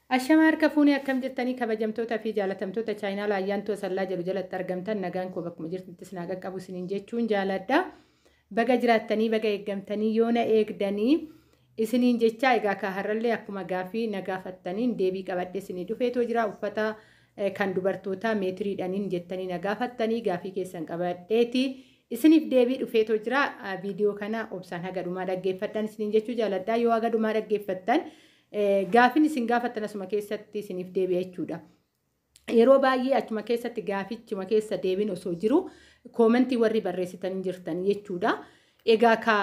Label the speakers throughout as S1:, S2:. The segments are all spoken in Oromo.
S1: Ashama harka fuunee, akkam jirtanii, kabajamtoota fi jaalatamtoota chaayinaala Ayyaantuu Asallaa jedhu jalatti argamtan? Nagaan koo bakkuma jirtanitti naa qaqqabu isiniin jechuun jaaladha. Baga jiraattanii, baga eeggamtanii, yoona eegdanii isiniin jechaa. Egaa ka har'allee akkuma gaafii na gaafattaniin deebii qabadhe isinii dhufeetoo jira. Uffata kan dubartootaa meetiriidhaniin jettanii na gaafattanii, gaafii keessan qabadheeti isiniif deebii dhufeetoo jira. Viidiyoo kana obsaan haga dhumaa dhaggeeffadhan isiniin jechuu jaaladha. Yoo haga dhumaa dhaggeeffattan, gaafin isin gaafattan asuma keessatti isiniif deebi'a jechuudha. Yeroo baay'ee achuma keessatti gaafichuma keessa deebiin osoo jiru koomentii warri barreessitanii jirtan jechuudha. Egaa ka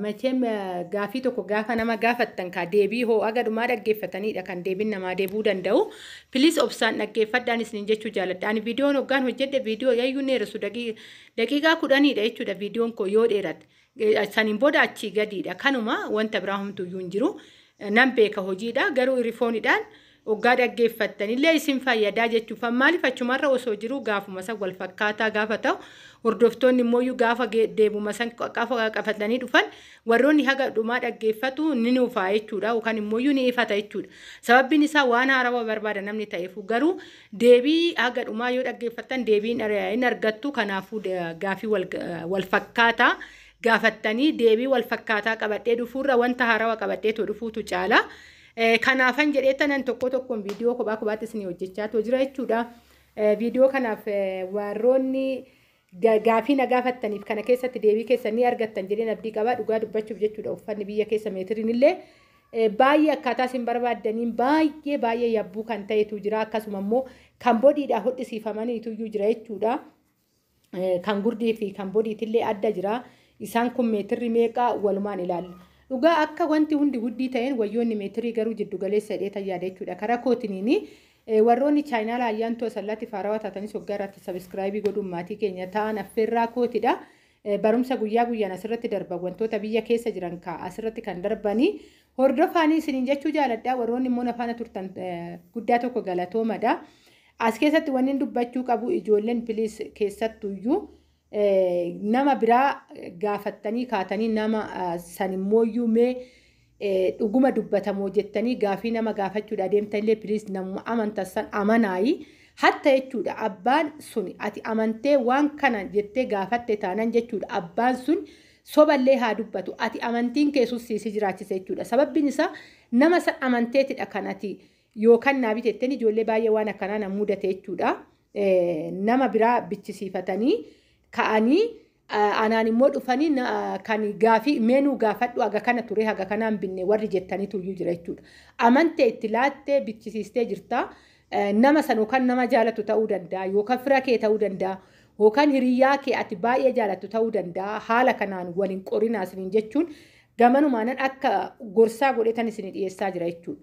S1: macheem gaafii tokko gaafa nama gaafattan, ka deebii hoo haga dhumaa dhaggeeffatanidha kan deebiin namaa deebuu danda'u. Please, obsaan dhaggeeffadhaan isiniin jechuu jaaladha. Ani viidiyoon hoggaan hojjedhe viidiyoo yayyuu dheeressu daqiiqaa 10dha jechuudha, viidiyoon koo yoo dheerate. Saniin booda achii gadiidha. Kanuma, wanta biraa homtuyyuu hin jiru. Nan beeka, hojiidha, garuu irifoonidhaan hoggaa dhaggeeffattanillee isin fayyadaa jechuuf. Maaliif, achumarra osoo jiru gaafuma san wal fakkaataa gaafa ta'u, hordoftoonni immoo gaafa deebuma san gaafa qabatanii dhufan, warroonni haga dhumaa dhaggeeffatu ni nuufaa jechuudha, yookaan immoo ni ifata jechuudha. Sababbiin isaa waan haarawaa barbaada namni ta'eef, garuu deebii haga dhumaa yoo dhaggeeffattan deebii hin argattu. Kanaafuu gaafii wal fakkaataa gaafattanii deebii wal fakkaataa qabadhee dhufuurra wanta haarawaa qabadhee dhufuutu caala. Kanaafan jedhee tanan tokko tokkoon viidiyoo kophaa kophaatti isin hojjechaa jira jechuudha. Viidiyoo kanaaf warroonni gaafii na gaafattaniif kana keessatti deebii keessan ni argattan jedheen abdii qaba. Dhugaa dubbachuuf jechuudha, uffanni biyya keessa meetiriin illee baay'ee akkaataa isin barbaaddaniin baay'ee baay'ee yabbuu kan ta'etu jira. Akkasuma immoo kan bodiidhaa hodhisiifamaniitu jira jechuudha. Kan gurdii fi kan bodiitillee adda jira. Isaan kun meetirri meeqa walumaan ilaalla. Dhugaa akka wanti hundi huddii ta'een wayyoonni meetirii garuu jiddu galeessa hidhee yaada jechuudha. Karaa kootiniini warroonni chaayinaala Ayyaantuu Asallaatti faarawaa taatanis waggaa irratti subscribe godhuun maatii keenya ta'an affeerraa kootidha. Barumsa guyyaa guyyaan asirratti darban, wantoota biyya keessa jiran asirratti kan darbanii hordofaanii isiniin jechuu jaaladha. Warroonni immoo nafaana turtan guddaa tokko galatoomadha. As keessatti wanni dubbachuu qabu, ijoolleen please, keessattuyyuu nama biraa gaafattanii kaatanii nama sanimooyyuu mee dhuguma dubbatamoo jettanii gaafii nama gaafachuudha deemtanillee, please, namuma amantan san amanaayi. Hatta jechuudha, abbaan sun ati amantee waan kana jettee gaafatte taanan jechuudha, abbaan sun soballee haa dubbatu, ati amantiin keessus siisi jiraachisa jechuudha. Sababbiin isaa nama san amanteetidha kan ati yookaan naa bitetteen. Ijoollee baay'ee waan akkanaa na mudate jechuudha. Nama biraa bichisiifatanii ka'anii anaan immoo dhufanii kan gaafii meenuu gaafadhu, haga kana ture, haga kanaan binne warri jettaniitu iyyuu jira jechuudha. Amantee itti laattee bichisiistee jirta. Nama san yookaan nama jaalatu ta'uu danda'a, yookaan fira kee ta'uu danda'a, yookaan hiriyaa kee ati baay'ee jaalattu ta'uu danda'a. Haala kanaan waliin qorinaa isiniin jechuun gamanumaanan akka gorsaa godhetan isin dhiyeessaa jira jechuudha.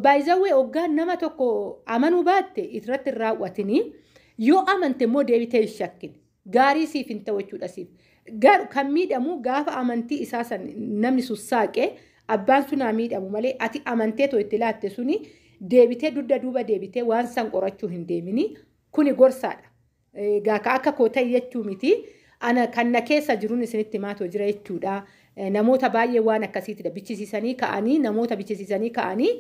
S1: Baay'izawwee hoggaan nama tokko amanuu baatte irratti hin raawwatinii, yoo amante immoo deebitee hin shakkin. Gaarii siif hin ta'u jechuudha siif. Garuu kan miidhamu gaafa amantii isaa san namni sussaaqee abbaan sun haa miidhamu malee, ati amantee too itti laatte suni deebitee dugda duuba deebitee waan san qorachuu hin deemini. Kuni gorsaadha. Egaa akka koo ta'e jechuu miti. Ana kan na keessa jiruun isinitti himaatoo jira jechuudha. Namoota baay'ee waan akkasiitidha. Bichisiisanii ka'anii, namoota bichisiisanii ka'anii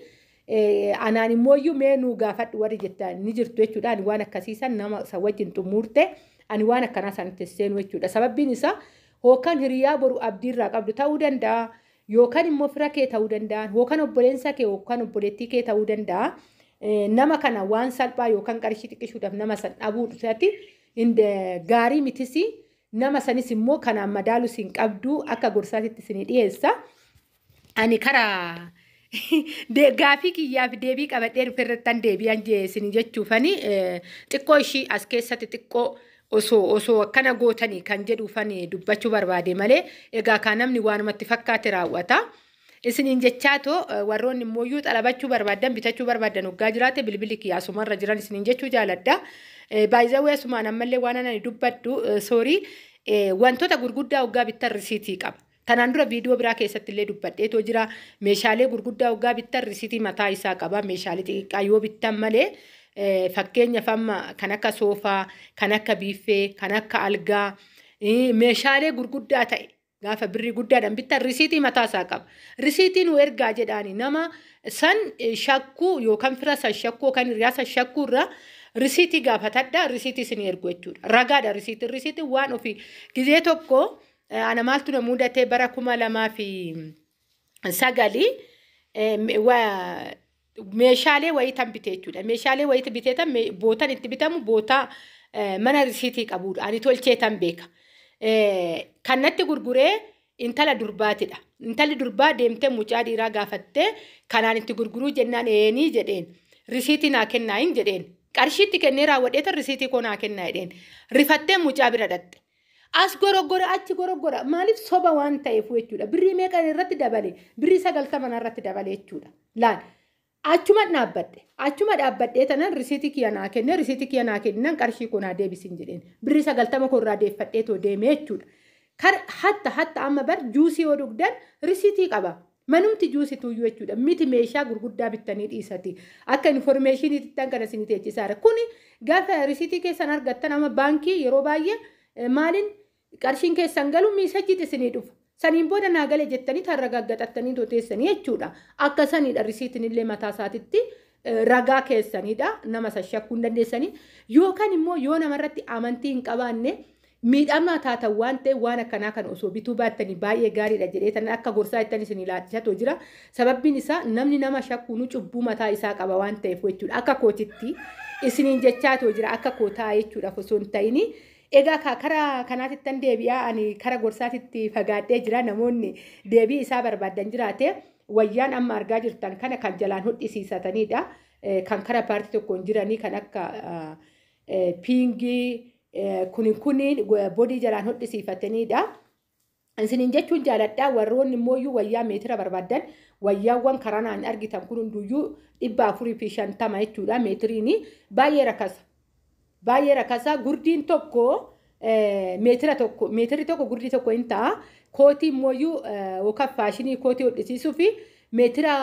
S1: anaan immoo iyyuu mee nuu gaafadhu warri jettan ni jirtu jechuudha. Ani waan akkasiisan nama isa wajjin xumurte ani waan akkanaa sanitti seenu jechuudha. Sababbiin isaa yookaan hiriyaa boru abdiirraa qabdu ta'uu danda'a. Yookaan immoo fira kee ta'uu danda'a. Yookaan obboleessa kee yookaan obboleettii kee ta'uu danda'a. Nama kana waan salphaa yookaan qarshii xiqqishuudhaaf nama san dhabuu isaatti gaarii mitisi. Nama sanis immoo kanaan madaalus hin qabdu, akka gorsaatitti isinii dhiyeessa. Ani karaa gaafii kiyyaaf deebii qabadhee dhufe irrattan deebi'an isin jechuufani xiqqoo ishii as keessatti xiqqoo osoo akkana gootanii kan jedhuufani dubbachuu barbaade malee, egaa kan namni waanumatti fakkaate raawwata. Isiniin jechaatoo, warroonni immoo xalabachuu barbaaddan, bitachuu barbaaddan hoggaa jiraate, bilbilli kiyya asumarra jiran isiniin jechuu jaaladha. Baay'izawwee asumaan ammallee waan ani dubbadhu, sorry, wantoota gurguddaa hoggaa bittan risiitii qaba. Tanaan dura viidiyoo biraa keessatti illee dubbadheetoo jira. Meeshaalee gurguddaa hoggaa bittan risiitii mataa isaa qaba. Meeshaalee xixiqqaa yoo bittan malee, fakkeenyaaf amma kan akka soofaa, kan akka biiffee, kan akka algaa, meeshaalee gurguddaa ta'e gaafa birrii guddaadhaan bittan risiitii mataa isaa qaba. Risiitii nu ergaa jedhaani nama San shakkuu yookaan fira san shakkuu yookaan hiriyaa san shakkuu irraa risiitii gaafatadha. Risiitii isin ergu jechuudha. Ragaadha risiitiin. Risiitiin waan ofii gizee tokko ana maaltu na mudatee bara 2009 meeshaalee wayii tan bitee jechuudha. Meeshaalee wayii bitee tan bootan itti bitamu bootaa mana risiitii qabudha. Ani tolchee tan beeka. Kan natti gurguree intala durbaatidha. Intalli durbaa deemtee mucaa dhiiraa gaafattee kanaan itti gurguruu jennaan eenii jedheen. Risiitii naa kennaa hin jedheen. Qarshiitti kennee raawwadheetan risiitii koo naa kennaa jedheen. Rifattee mucaa bira dhatte. As goroggora achi goroggora maaliif soba waan ta'eef jechuudha. Birrii meeqa irratti dabale? Birrii 90 irratti dabale jechuudha. Laal. Achuma dhaabbadhe. Achuma dhaabbadhee tanan risiitii kiyya naa kennee risiitii kiyya naa kennan qarshii koo naa deebisin jedheen. Birrii 90 koo irraa deeffadhee too deemee jechuudha. Hatta amma bar juusii yoo dhugdan risiitii qaba. Manumti juusii tuyyuu jechuudha. Miti meeshaa gurguddaa bittanii dhiisati. Akka informeeshiniitti kana isin teechisaara. Kuni gaafa risiitii keessan argattan amma baankii yeroo baay'ee maaliin qarshiin keessan galu miisajjiitti isinii dhufa. Saniin booda naa gale jettanii tan ragaaggaxattanii teessanii jechuudha. Akka saniidha risiitiin illee mataa isaatitti ragaa keessanidha. Nama san shakkuu hin dandeessanii. Yookaan immoo yoo namarratti amantii hin qabaanne miidhamaa taatan waan ta'eef waan akkanaa kana osoo bituu baattanii baay'ee gaariidha jedhee tan akka gorsaa ittan isin ilaalchatoo jira. Sababbiin isaa namni nama shakkuun cubbuu mataa isaa qaba waan ta'eef jechuudha. Akka kootitti isiniin jechaatoo jira akka kootaa jechuudha osoo hin ta'ini. Egaa karaa kanaatittan deebi'aa ani kara gorsaatitti fagaadhee jira namoonni deebii isaa barbaadan jiraate wayyaan amma argaa jirtan kana kan jalaan hodhisiisatanidha. Kan kara paartii tokkoon jiranii kan akka piingii kuniin bodii jalaan hodhisiifatanidha. Isiniin jechuun jaaladhaa warroonni immoo wayyaa meetira barbaadan wayyaawwan karaa naan argitan kun hunduyyuu 450 jechuudha meetiriin baay'ee rakasa. Baay'ee rakasa gurdiin tokko meetira tokko meetirri tokko gurdii tokko hin ta'a. Kootii immoo yookaan faashinii kootii hodhisiisuu fi meetira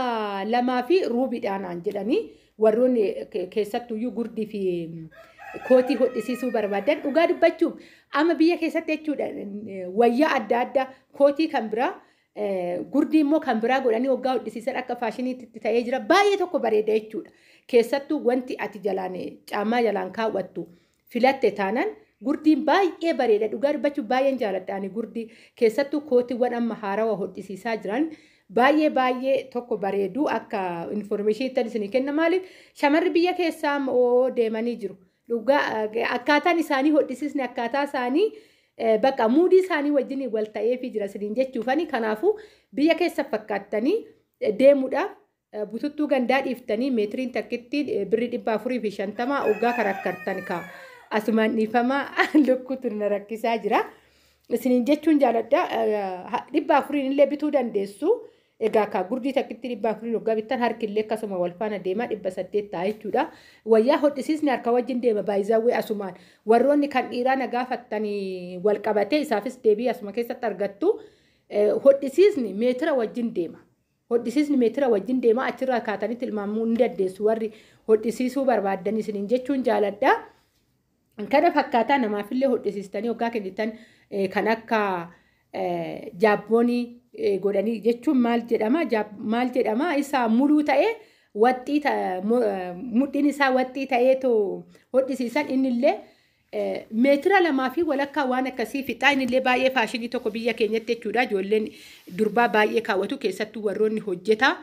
S1: 2 fi ruubiidhaan naan jedhanii warroonni keessattuyyuu gurdii fi kootii hodhisiisuu barbaadan dhugaa dubbachuuf amma biyya keessatti jechuudha wayyaa adda addaa kootii kan biraa gurdii immoo kan biraa godhanii waggaa hodhisiisan akka faashiniitti ta'ee jira baay'ee tokko bareeda jechuudha. Keessattuu wanti ati jalaan caammaa jalaan kaawwattu filatte taanaan gurdiin baay'ee bareeda dhugaa dubbachuuf baay'een jaaladha ani gurdii keessattuu kootiiwwan amma haarawaa hodhisiisaa jiran baay'ee baay'ee tokko bareedu akka informeeshinii isinii kenna maaliif shamarri biyya keessaa ammoo deemanii jiru. Dhugaa akkaataan isaanii hodhisiisni akkaataa isaanii bakka muudii isaanii wajjin wal ta'eefii jira isiniin jechuufani kanaafuu biyya keessa fakkaattanii deemuudhaaf bututtuu gandaa dhiiftanii meetiriin takkitti birrii 450 waggaa karakkartan kaa asumaan dhiifamaa lukkutu na rakkisaa jira. Isiniin jechuun jaaladha 400 illee bituu dandeessu. Egaa kaa gurdii takkitti 400 waggaa bittan harki illee akkasuma wal faana deema 800 ta'a jechuudha. Wayyaa hodhisiisni harka wajjin deema baay'izaawwee asumaan. Warroonni kan dhiiraa na gaafattanii wal qabatee isaafis deebii asuma keessatti argattu. Hodhisiisni meetira wajjin deema. Hodhisiisni meetira wajjin deema achirraa kaatanii tilmaamuu ni dandeessu warri hodhisiisuu barbaadan isiniin jechuun jaaladha. Kana fakkaataa namaafillee hodhisiistanii waggaa kennitan kan akka jaabboonii godhanii jechuun maal jedhama isaa muluu ta'ee waxxii mudhiin isaa waxxii ta'eetoo hodhisiisan innillee meetira 2 fi walakkaa waan akkasii fixaa innillee baay'ee faashinii tokko biyya keenyatti jechuudha. Ijoolleen durbaa baay'ee kaawwatu keessattuu warroonni hojjetaa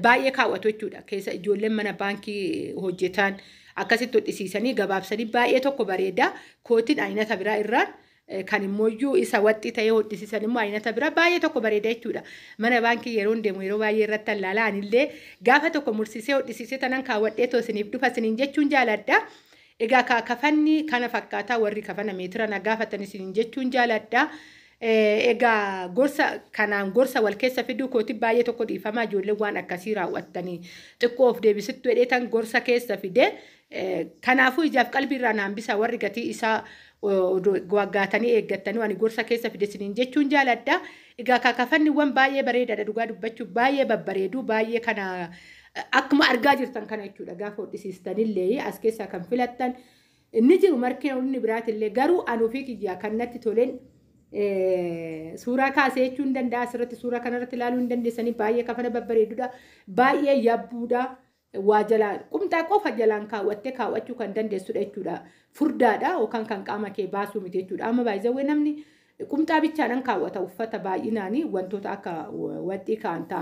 S1: baay'ee kaawwatu jechuudha. Keessa ijoolleen mana baankii hojjetan akkasitti hodhisiisanii gabaabsanii baay'ee tokko bareeda. Kootiin aynata biraa irraan kan immoo isa waxxii ta'ee hodhisiisan immoo aynata biraa baay'ee tokko bareeda jechuudha. Mana baankii yeroo deemu yeroo baay'ee irratti allaalaa anillee gaafa tokko mursiisee hodhisiisee tanan kaawwadhee too isiniif dhufa isiniin jechuun jaaladha. Egaa kafanni kana fakkaataa warri kafana meetira na gaafatan isiniin jechuun jaaladha. Egaa gorsa kanaan gorsa wal keessa fiduu kooti baay'ee tokko dhiifamaa ijoollee waan akkasii raawwattanii xiqqoo of deebisittu jedheetan gorsa keessa fide. Kanaafuu ijaaf qalbiirraa naan bisa warri gatii isaa waggaatanii eeggatanii waan gorsa keessa fide isiniin jechuun jaaladha. Egaa kafanniiwwan baay'ee bareedaadha dhugaa dubbachuuf baay'ee babbareedu baay'ee kana akkuma argaa jirtan kana jechuudha gaafa hodhisiistanillee as keessaa kan filattan inni jiru markina inni biraatillee garuu anuu fi kiyyaa kan natti toleen Suuraa kaasee jechuu hin danda'a, asirratti suuraa kanarratti ilaaluu hin dandeessanii. Baay'ee kafana babbareedudha, baay'ee yabbuudha, waa jalaan qumxaa qofa jalaan kaawwattee kaawwachuu kan dandeessudha jechuudha. Furdaadha yookaan kan qaama kee baasuu miti jechuudha. Amma baay'ee namni qumxaa bichaadhaan kaawwata uffata baay'inaanii wantoota akka waxxii kaan ta'an.